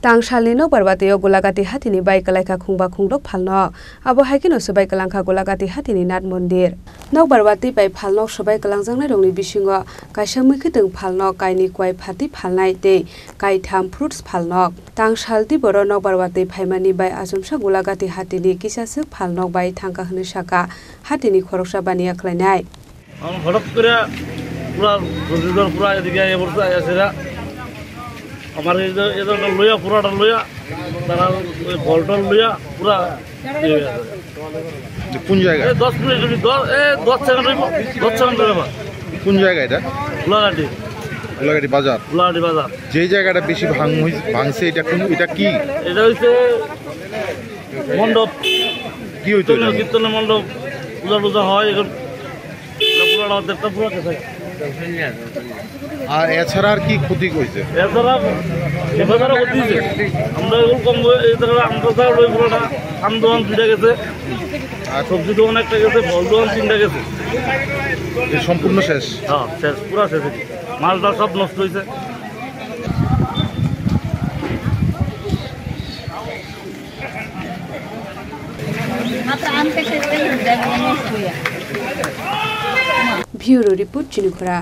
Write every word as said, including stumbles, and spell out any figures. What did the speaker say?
Tangsalni nokbar watwi o Golagati hatini bai kwlaikha khungba khungdok phalnok. Abo hai kheno swbai kwlangkha Golagati hatini Nath Mondir. Nokbar watwi bai phalnok swbai kwlangjaknairokni bisingo kaisa mwkhwtwng phalnok, kainwi kwai phatwi phalnai tei kaitham fruits phalnok. Tangsal tiboro nokbar watwi phaimani bai achomsa Golagati hatini kisaswk phalnok bai thangkha hwnwi sakha hatini khoroksa baniya khlainai. Ang হঠাৎ করে পুরা রবিবার পুরা এদিকে আইয়া পড়ছে, আইয়া সেরা আমার এই যে, এই যে একটা লইয়া, পুরাটা লইয়া, তারা ওই বলটল লইয়া পুরা ইয়ে হয়ে গেছে। কোন জায়গা? এই দশ মিনিট, দশ, এই দশ সেকেন্ড হইব, দশ সেকেন্ড হইব। কোন জায়গা এটা? গোলাঘাটি। গোলাঘাটি বাজার। গোলাঘাটি বাজার। যেই জায়গাটা বেশি ভাঙ হইছে, ভাঙছে, এটা কোন, এটা কি? এটা হইছে মণ্ডপ। কি হইতো এটা? কীর্তনের মণ্ডপ, পূজা টুজা হয়, এখন পুরাটা অর্ধেকটা পুরা গেছে। আর এছাড়া আর কি ক্ষতি হয়েছে? এছাড়া এছাড়া ক্ষতি হয়েছে। আমরা এগুলো কম করে, এই জায়গায় আমরা যা রই পুরোটা আম দোকান দুইটা গেছে, আর সবজি দোকান একটা গেছে, ফল দোকান তিনটা গেছে। এই সম্পূর্ণ শেষ? হ্যাঁ, শেষ, পুরা শেষ। মালটা সব নষ্ট হয়েছে। Bureau report, Chinikhora.